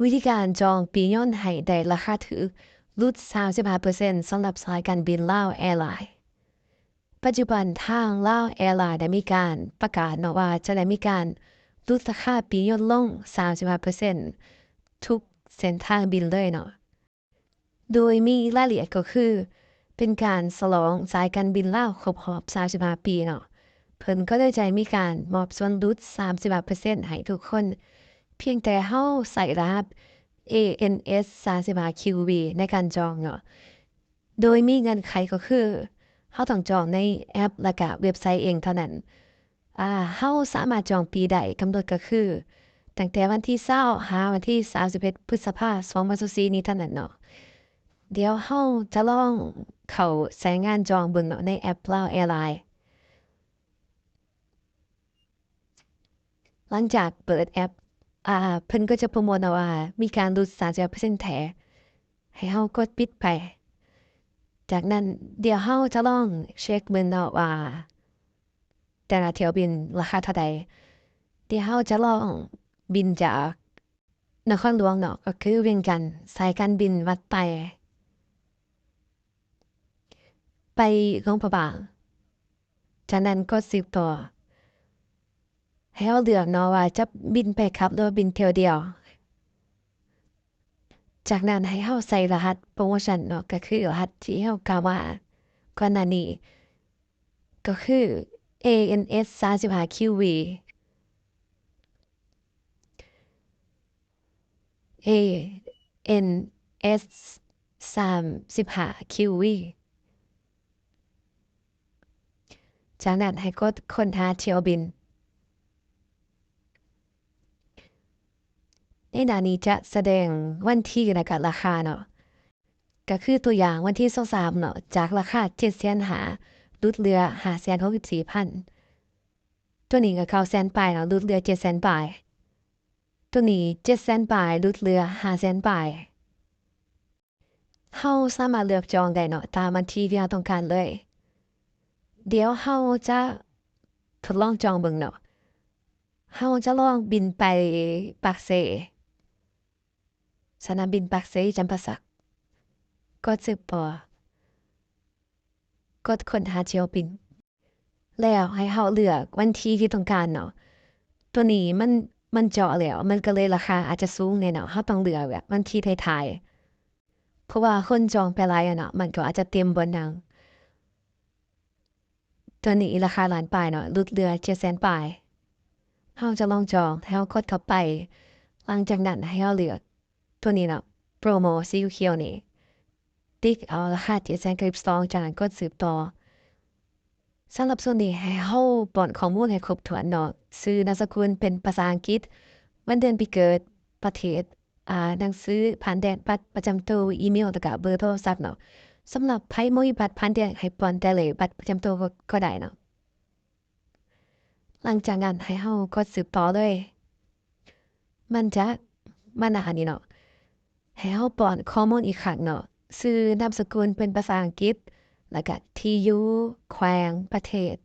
ວິທີການຈອງປີ້ຍົນໃຫ້ໄດ້ລາຄາຖືກ, ຫຼຸດສາມສິບຫ້າເປີເຊັນ ສຳລັບສາຍການບິນລາວແອລາຍ. ປັດຈຸບັນທາງລາວແອລາຍໄດ້ມີການປະກາດເນາະວ່າຈະໄດ້ມີການຫຼຸດລາຄາປີ້ຍົນລົງສາມສິບຫ້າເປີເຊັນ ທຸກເສັ້ນທາງບິນເລີຍເນາະ. ໂດຍມີລາຍລະອຽດກໍຄື ເປັນການສະຫຼອງສາຍການບິນລາວຄົບຮອບສາມສິບຫ້າປີເນາະ, ເພິ່ນກໍເລີຍຈະມີການມອບສ່ວນຫຼຸດສາມສິບຫ້າເປີເຊັນໃຫ້ທຸກຄົນ ພຽງແຕ່ເຮົາໃສ່ລະຫັດ ເອເອັນເອສສາມສິບຫ້າຄິວວີ ໃນການຈອງເນາະ. ໂດຍມີເງື່ອນໄຂກໍຄື ເຮົາຕ້ອງຈອງໃນແອັບ ແລະກະເວັບໄຊເອງເທົ່ານັ້ນ. ອາ ເຮົາສາມາດຈອງປີ້ໄດ້ ກຳນົດກໍຄື ຕັ້ງແຕ່ວັນທີຊາວ ຫາວັນທີສາມສິບເອັດ ພຶດສະພາ ສອງພັນຊາວສີ່ນີ້ເທົ່ານັ້ນເນາະ. ດຽວເຮົາຈະລອງເຂົ້າໃຊ້ງານຈອງເບິ່ງເນາະ ໃນແອັບລາວແອລາຍ. ຫຼັງຈາກເປີດແອັບ ອາ ເພິ່ນກໍຈະໂປຣໂມດເນາະວ່າມີການຫຼຸດສາມສິບຫ້າເປີເຊັນແທ້ ໃຫ້ເຮົາກົດປິດໄປ. ຈາກນັ້ນ ດຽວເຮົາຈະລອງເຊັກເບິ່ງເນາະວ່າ ແຕ່ລະຖ້ຽວບິນລາຄາເທົ່າໃດ. ດຽວເຮົາຈະລອງບິນຈາກນະຄອນຫຼວງເນາະ ກໍຄືວຽງຈັນ ສາຍການບິນວັດໄຕ ໄປຫຼວງພະບາງ. ຈາກນັ້ນກົດສືບຕໍ່ ໃຫ້ເຮົາເລືອກເນາະວ່າຈະບິນໄປກັບ ຫຼືວ່າບິນຖ້ຽວດຽວ. ຈາກນັ້ນໃຫ້ເຮົາໃສ່ລະຫັດໂປຣໂມຊັນເນາະ ກໍຄືລະຫັດທີ່ເຮົາກ່າວມາກ່ອນໜ້ານີ້ ກໍຄື ເອເອັນເອສສາມສິບຫ້າຄິວວີ ເອເອັນເອສສາມສິບຫ້າຄິວວີ ຈາກນັ້ນໃຫ້ກົດຄົ້ນຫາຖ້ຽວບິນ. ໃນໜ້ານີ້ຈະສະແດງວັນທີ ແລະກະລາຄາເນາະ. ກະຄືຕົວຢ່າງວັນທີຊາວສາມເນາະ ຈາກລາຄາເຈັດແສນຫ້າ ຫຼຸດເຫຼືອຫ້າແສນຫົກສິບສີ່ພັນ. ຕົວນີ້ກະເກົ້າແສນປາຍເນາະ ຫຼຸດເຫຼືອເຈັດແສນປາຍ. ຕົວນີ້ເຈັດແສນປາຍ ຫຼຸດເຫຼືອຫ້າແສນປາຍ. ເຮົາສາມາດເລືອກຈອງໄດ້ເນາະ ຕາມວັນທີທີ່ເຮົາຕ້ອງການເລີຍ. ດຽວເຮົາຈະທົດລອງຈອງເບິ່ງເນາະ. ເຮົາຈະລອງບິນໄປປາກເຊ ສະໜາມບິນປາກເຊ ຈຳປາສັກ. ກົດສືບຕໍ່. ກົດຄົ້ນຫາຖ້ຽວບິນ ແລ້ວໃຫ້ເຮົາເລືອກວັນທີທີ່ຕ້ອງການເນາະ. ຕົວນີ້ມັນ ມັນເຈາະແລ້ວ ມັນກໍເລີຍລາຄາອາດຈະສູງແດ່ເນາະ. ເຮົາຕ້ອງເລືອກແບບວັນທີທ້າຍໆ ເພາະວ່າຄົນຈອງໄປຫຼາຍແລ້ວເນາະ ມັນກໍອາດຈະເຕັມບ່ອນນັ່ງ. ຕົວນີ້ລາຄາລ້ານປາຍເນາະ ຫຼຸດເຫຼືອເຈັດແສນປາຍ. ເຮົາຈະລອງຈອງ ໃຫ້ເຮົາກົດເຂົ້າໄປ. ຫຼັງຈາກນັ້ນໃຫ້ເຮົາເລືອກຕົວນີ້ເນາະ ໂປຣໂມສີຂຽວໆນີ້ ຕິກເອົາລະຫັດເຈັດແສນເກົ້າສິບສອງ ຈາກນັ້ນກົດສືບຕໍ່. ສຳລັບສ່ວນນີ້ໃຫ້ເຮົາປ້ອນຂໍ້ມູນໃຫ້ຄົບຖ້ວນເນາະ ຊື່ນາມສະກຸນເປັນພາສາອັງກິດ, ວັນເດືອນປີເກີດ, ປະເທດ, ອາ ໜັງສືຜ່ານແດນ, ບັດປະຈຳໂຕ, ອີເມວ ແລ້ວກະເບີໂທລະສັບເນາະ. ສຳລັບໃຜບໍ່ມີບັດຜ່ານແດນ ໃຫ້ປ້ອນແຕ່ເລກບັດປະຈຳໂຕກໍ ກໍໄດ້ເນາະ. ຫຼັງຈາກນັ້ນໃຫ້ເຮົາກົດສືບຕໍ່ເລີຍ. ມັນຈະມາໜ້ານີ້ເນາະ ໃຫ້ເຮົາປ້ອນຂໍ້ມູນອີກຄັ້ງເນາະ ຊື່ນາມສະກຸນເປັນພາສາອັງກິດ ແລ້ວກະທີ່ຢູ່, ແຂວງ, ປະເທດ,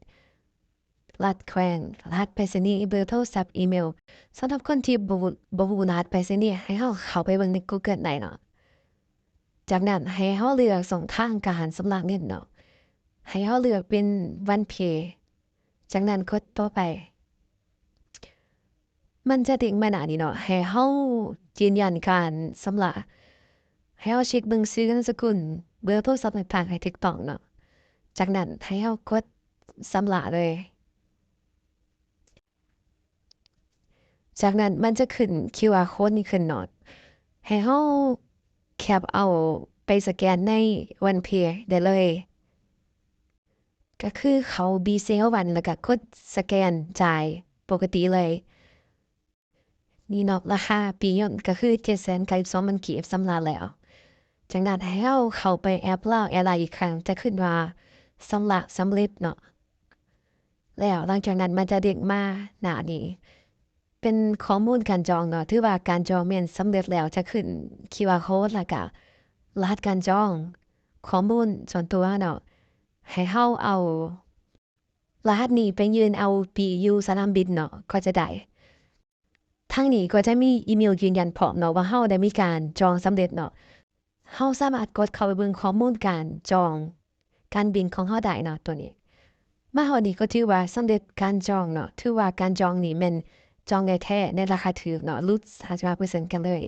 ລັດ, ແຂວງ, ລະຫັດໄປສະນີ, ເບີໂທລະສັບ, ອີເມວ. ສຳລັບຄົນທີ່ບໍ່ ບໍ່ຮູ້ລະຫັດໄປສະນີ ໃຫ້ເຮົາເຂົ້າໄປເບິ່ງໃນກູເກີນໄດ້ເນາະ. ຈາກນັ້ນໃຫ້ເຮົາເລືອກຊ່ອງທາງການຊຳລະເງິນເນາະ ໃຫ້ເຮົາເລືອກເປັນວັນເພ. ຈາກນັ້ນກົດຕໍ່ໄປ. ມັນຈະເດ້ງມາໜ້ານີ້ເນາະ ໃຫ້ເຮົາຢືນຢັນການຊຳລະ. ໃຫ້ເຮົາເຊັກເບິ່ງຊື່ນາມສະກຸນ, ເບີໂທລະສັບຕ່າງໆໃຫ້ຖືກຕ້ອງເນາະ. ຈາກນັ້ນໃຫ້ເຮົາກົດຊຳລະເລີຍ. ຈາກນັ້ນມັນຈະຂຶ້ນຄິວອາໂຄດນີ້ຂຶ້ນເນາະ ໃຫ້ເຮົາແຄບເອົາໄປສະແກນໃນວັນເພໄດ້ເລີຍ. ກໍຄືເຂົ້າບີຊີແອລວັນ ແລ້ວກໍກົດສະແກນຈ່າຍປົກກະຕິເລີຍ. ນີ້ເນາະ ລາຄາປີ້ຍົນກໍຄືເຈັດແສນເກົ້າສິບສອງພັນກີບ ຊຳລະແລ້ວ. ຈາກນັ້ນໃຫ້ເຮົາເຂົ້າໄປແອັບລາວແອລາຍອີກຄັ້ງ ຈະຂຶ້ນວ່າຊຳລະສຳເລັດເນາະ. ແລ້ວຫຼັງຈາກນັ້ນມັນຈະເດ້ງມາໜ້ານີ້ ເປັນຂໍ້ມູນການຈອງເນາະ ຖືວ່າການຈອງແມ່ນສຳເລັດແລ້ວ. ຈະຂຶ້ນຄິວອາໂຄດ ແລ້ວກະລະຫັດການຈອງ, ຂໍ້ມູນສ່ວນຕົວເນາະ ໃຫ້ເຮົາເອົາລະຫັດນີ້ໄປຍື່ນເອົາປີ້ຢູ່ສະໜາມບິນເນາະ ກໍຈະໄດ້. ທາງນີ້ກໍຈະມີອີເມວຢືນຢັນພ້ອມເນາະ ວ່າເຮົາໄດ້ມີການຈອງສຳເລັດເນາະ. ເຮົາສາມາດກົດເຂົ້າໄປເບິ່ງຂໍ້ມູນການຈອງການບິນຂອງເຮົາໄດ້ເນາະ ໂຕນີ້. ມາຮອດນີ້ກໍຖືວ່າສຳເລັດການຈອງເນາະ, ຖືວ່າການຈອງນີ້ແມ່ນຈອງໄດ້ແທ້ໃນລາຄາຖືກເນາະ, ຫຼຸດສາມສິບຫ້າເປີເຊັນກັນເລີຍ.